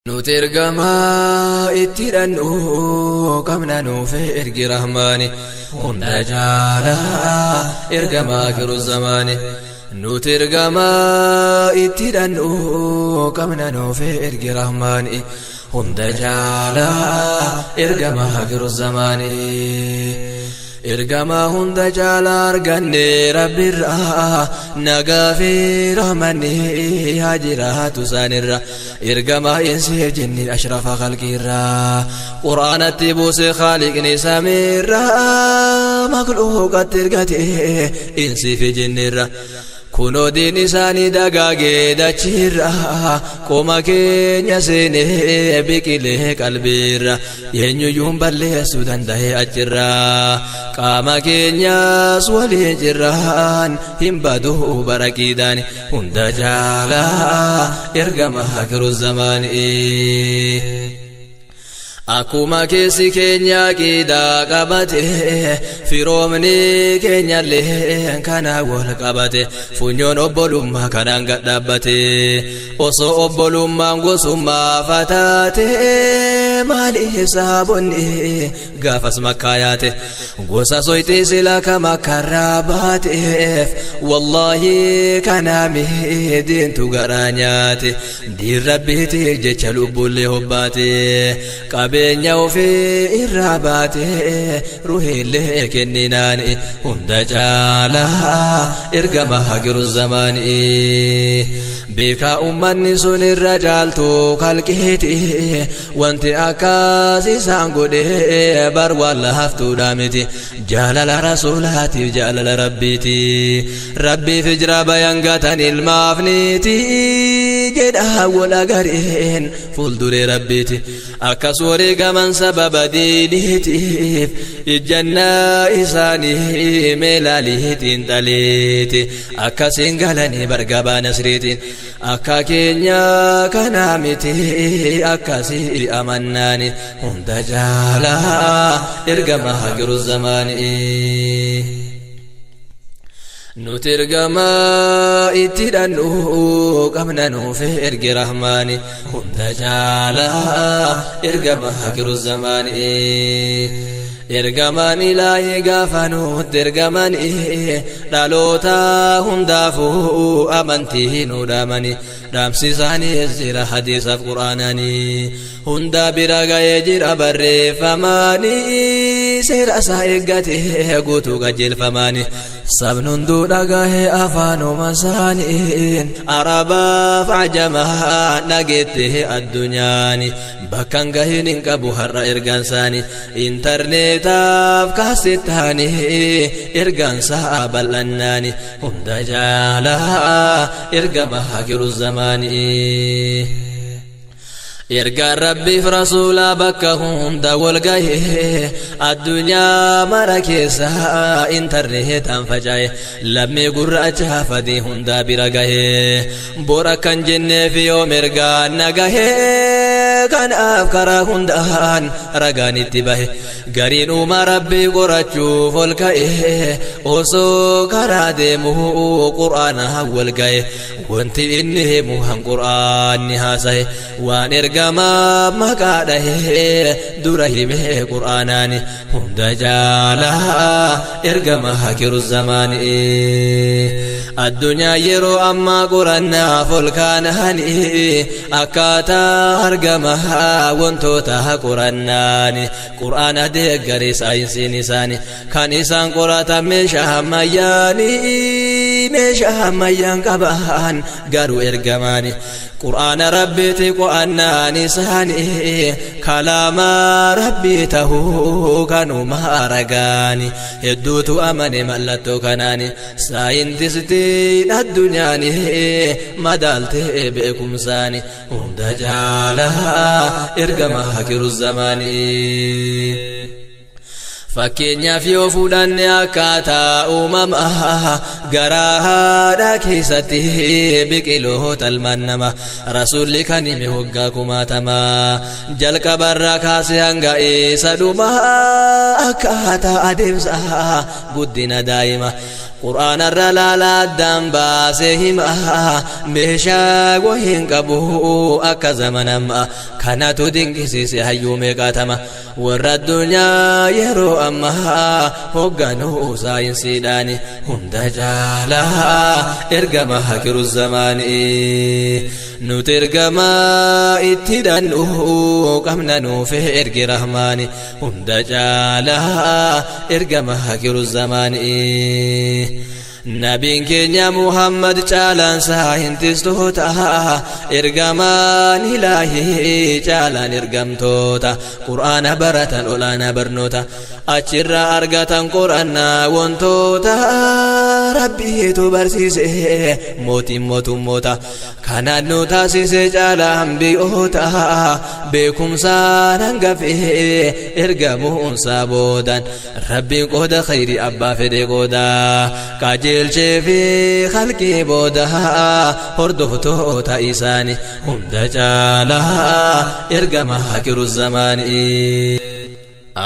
Nuti ergamaa itti hidhannu qabna nuuf ergi rahmaani hunda caalaa ergamaa akhiru zamaani. Nuti ergamaa itti hidhannu qabna nuuf ergi rahmaani hunda caalaa ergamaa akhiru zamaani. Ergamaa hunda caalaa arganne Rabbirraa nagaa fi rahmanni haa jiraatu isaanirra. Ergamaa insiif jinni ashrafa khalqiirraa Qur'aanatti buuse khaaliqni samiirraa makluuqatti ergate insiif jinnirra. Kunoo diin isaanii dagaagee dachiirra qoma keenya seenee biqilee qalbiirra eenyuyyuu hin balleessuu danda'e achirra qaama keenyas waliin jirraan hin badu baraqiidhaan hunda caalaa ergama akiru zamaanii. Akkuma keessi keenya aqiidaa qabate firoomni keenyallee kana wal qabate funyoon obbolummaa kanaan gad dhaabbate osoo obbolummaan gosummaa fataate maaliif saabonni gaafas makkaa yaate gosa soyxii sila ka makkarraa baateef wallaahi kanaami diintu garaa nyaate diin rabbiitiif jecha lubbuullee hobbaate qabeenya ofii irraa baate ruhiillee kenninaan hunda caalaa ergama hagiru zamaanii beekaa ummanni sun irra caaltu kalqiiti wanti akkas isaan godhe bar waan laaftuudha miti jaalala rasuulaatiif jaalala rabbiiti rabbiif hijraa bayan gatan ilmaaf niiti jedha wal agareen fuulduree rabbiiti akkas wareegaman sababa diiniitiif ijjannaa isaanii meelaaliitiin dhaleeti akkasiin galanii bargabaa nasriitiin akka keenya kanaa miti akkasii amannaani hunda caalaa ergama hagiru zamaanii. Nuti ergamaa itti hidhannu qabna nuuf ergi rahmaani hunda caalaa ergama hakiru zamaani. Ergamaan ilaahi gaafa nutti ergamani dhaloota hundaafuu amantii nu dhaamani dhaamsi isaaniis jira hadiisaaf qur'aanani hunda bira ga'ee jira barreeffamaani seera isaa eeggate guutuu qajeelfamaani sabni hunduu dhagahe afaanuma isaaniin arabaaf ajamaa dhageette addunyaani bakkan gahin hin qabu har'a ergaan isaanii intarneetaaf kaasettaani ergaan isaa bal'annaani hunda caalaa ergama hakiru zamaanii. Ergaan Rabbiif Rasuulaa bakka hunda wal gahe addunyaa mara keessa intarneetaan faca'e lammii gurraacha fadii hundaa bira gahe bora kan jenneef yoom ergaan na gahe kanaaf karaa hundaan ragaan itti bahe gariin uumaa Rabbii qorachuuf ol ka'e osoo karaa deemu qur'aana wal gahe wanti inni himu han qur'aanni haasahe waan ergamaa maqaa dhahee dura hime qur'aanaani hunda caalaa ergama hakiru zamaanii. Addunyaa yeroo ammaa qorannaaf ol kaanaani akkaataa argama wantoota qorannaani qur'aana deeggaree saayinsiin isaani kan isaan qoratan meeshaa ammayyaani meeshaa ammayyaan qaban garuu ergamaani qur'aana rabbiiti qo'annaan isaani kalaama rabbii tahuu kanuma ragaani hedduutu amane mallattoo kanaani saayintistiin addunyaani madaaltee beekumsaani hunda caalaa ergama hakiru zamaanii. Fakkeenyaaf yoo fudhanne akkaataa uumamaa garaa haadha keessatti biqiloota ilmaan nama rasuulli kan hime waggaa kumaatamaa jalqabarraa kaasee hanga isa dhumaa akkaataa adeemsa guddina daa'ima. Qur'aanarra laalaa addaan baasee hima meeshaa wahiin qabu akka zamanamma kanatu dinqisiise hayyuu meeqaatama warra addunyaa yeroo ammaa hoogganuu saayinsiidhaani hunda caalaa ergama hakiru zamaanii nuti ergamaa itti hidhannu qabna nuuf ergi rahmaani hunda caalaa ergama hakiru zamaanii. Nabiin keenya Muhammad caalaan saayintistoota ergamaan ilaahii caalaan ergamtoota qur'aana baratan olaanaa barnoota achirraa argatan qorannaa wantoota rabbiitu barsiise mootiin mootummoota kanaan nu taasise caalaan biyyoota beekumsaan hangafee ergamuunsaa boodan rabbiin qooda khayrii abbaa fedhe qooda qajeelchee fi halqii booda hordoftoota isaani hunda caalaa ergama hakiru zamaanii.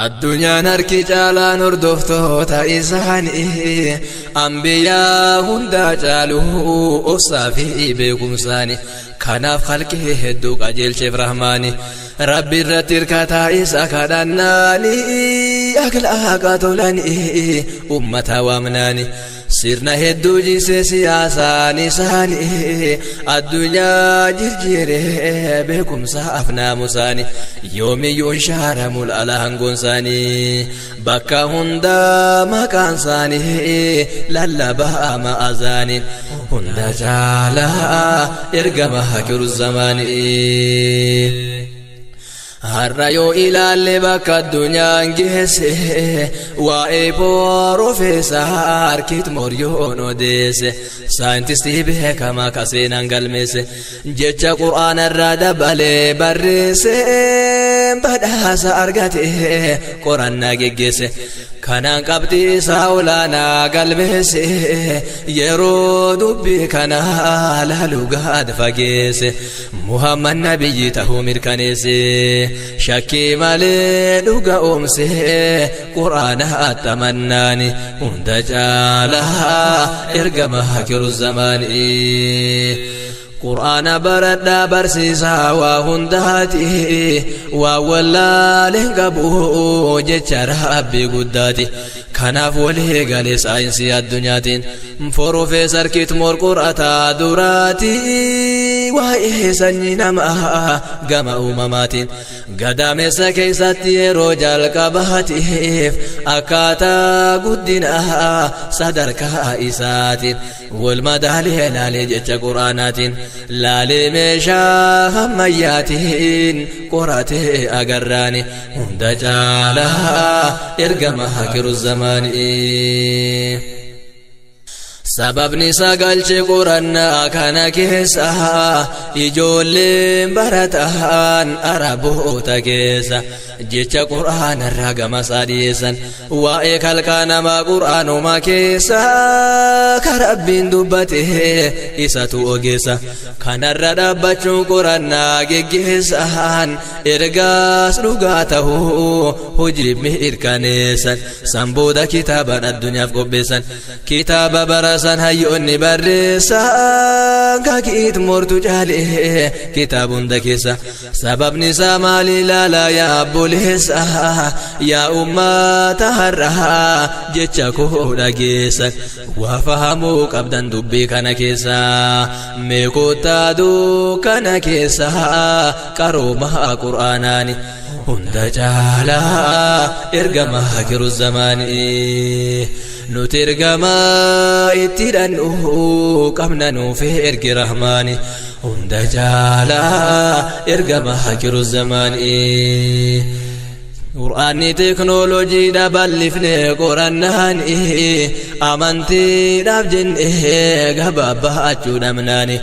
Addunyaan harki caalaan hordoftoota isaanii ambiyaa hundaa caalu obsaa fi beekumsaani kanaaf halqii hedduu qajeelcheef rahmaani rabbi irratti hirkataa isa kadhannaani akhlaaqa tolanii ummata waamnaani sirna hedduu jise siyaasaan isaanii addunyaa jirjiire beekumsa afnaamusaani yoomiyyuu shaaramu ala hangoon isaanii bakka hundaa maqaan isaanii lallabaa ma'azaaniin hunda caalaa ergama hakiru zamaanii. Har'a yoo ilaalle bakka addunyaan geesse waa'ee Piroofeesar Kiit Mooryoon odeesse saayintistii beekamaa ka seenaan galmeesse jecha qur'aana irraa dabalee barreesse badhaasa argate qorannaa geggeesse kanaan qabxii isaa olaanaa galmeesse yeroo dubbii kana laalu gad fageesse Muhammad nabiyyi tahuu mirkaneesse shakkii malee dhuga oomse qur'aana attamannaani hunda caalaa ergama hakiru zamaanii. Qur'aana baradhaa barsiisaa waa hundaati waa wallaaleen qabu jecha rabbii guddaati kanaaf walii galee saayinsii addunyaatiin Piroofeesar Kiit Moor qorataa duraati waa'ee sanyii namaa gama uumamaatiin gadameessa keessatti yeroo jalqabaatiif akkaataa guddinaa sadarkaa isaatiin wal madaalee laalee jecha qur'aanaatiin laalee meeshaa ammayyaatiin qoratee agarraani hunda caalaa ergama hakiru zamaanii. Sababni sagalche qorannaa kana keessa ijoolleen barataan araboota keessa jecha qur'aanarraa gama isaa dhiyeessan waa'ee kalqaa namaa qur'aanuma keessa ka rabbiin dubbate isatu ogeessa kanarra dhaabbachuun qorannaa geggeessan ergaas dhugaa tahuu hojii mirkaneessan san booda kitaaban addunyaaf qopheessan kitaaba barasan hayyoonni barreessan ka Kiit Moortu caalee kitaaba hunda keessa sababni isaa maali ilaalaa yaa obboleessa yaa ummata har'aa jecha koo dhageessan waa fahamuu qabdan dubbii kana keessa mee kottaa dukkana keessa qarooma qur'aanaani hunda caalaa ergama hakiru zamaanii. Nuti ergamaa itti hidhannu qabna nuuf ergi rahmaani hunda caalaa ergama hakiru zamaanii. Qur'aanni teeknooloojii bal'ifne qorannaani amantiidhaaf jennee gabaabbaachuu dhabnaani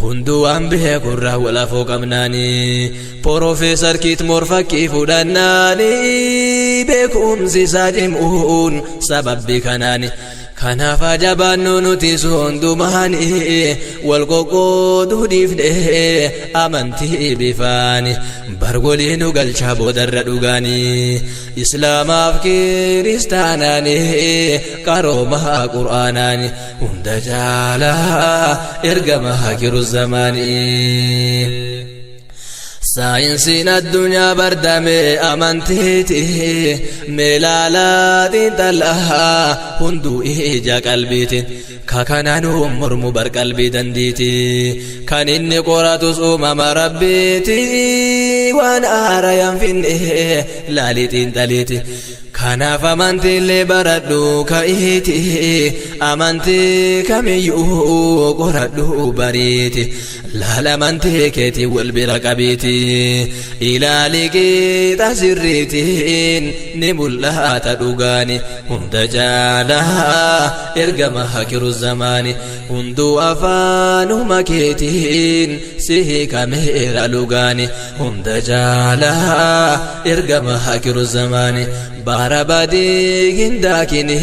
hunduu waan beekurraa walafoo qabnaani Piroofeesar Kiit Moor fakkii fudhannaani beekumsi isaa cimuun sababbi kanaani. Kanaaf jabaannu nuti hundumaani wal qoqqooduu dhiifne amantii bifaani bargolii nu galchaa boodarra dhugaanii islaamaaf kiristaanaani qaroomaa qur'aanaani hunda caalaa ergama hakiru zamaanii. Saayinsiin addunyaa bardame amantiiti meelaalaa xiinxalaa hunduu ija qalbiitiin kakananuu mormu bar qalbii dandiiti kan inni qoratus uumama rabbiiti waan haarayaan finne laalii xiinxaliiti. Kanaaf amantiilee baradhu ka'iiti amantii kamiyyuu qoradhu bariiti laala amantii keetii wal bira qabiiti ilaali qixa sirriitiin ni mul'ata dhugaani hunda caalaa ergama hakiru zamaani hunduu afaanuma keetiin si hiikameera lugaani hunda caalaa ergama hakiru zamaani bara badii hin daakini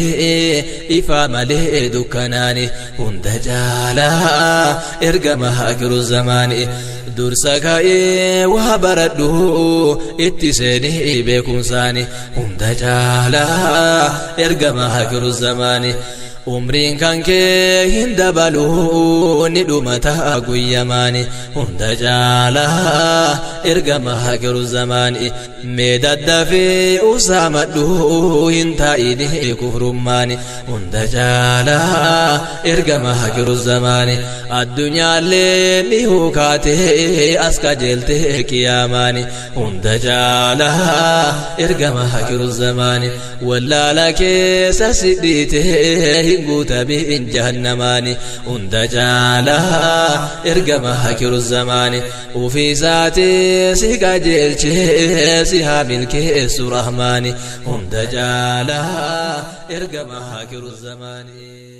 ifaa malee dukkanaani hunda caalaa ergama hakiru zamaani dursa ka'ee waa baradhu itti seenii beekumsaani hunda caalaa ergama hakiru zamaani umriin kan kee hin dabalu ni dhumata guyyamaani hunda caalaa ergama hakiru zamaani mee daddafee usaamadhu hin taa'ini kufrummaani hunda caalaa ergama hakiru zamaani addunyaallee ni hukaatee as qajeeltee kiyaamaani hunda caalaa ergama hakiru zamaani wallaala keessa si dhiitee hin guutamin jahannamaani hunda caalaa ergama hakiru zamaani ufiisaatii si qajeelchee si haa milkeessu rahmaani hunda caalaa ergama hakiru zamaani.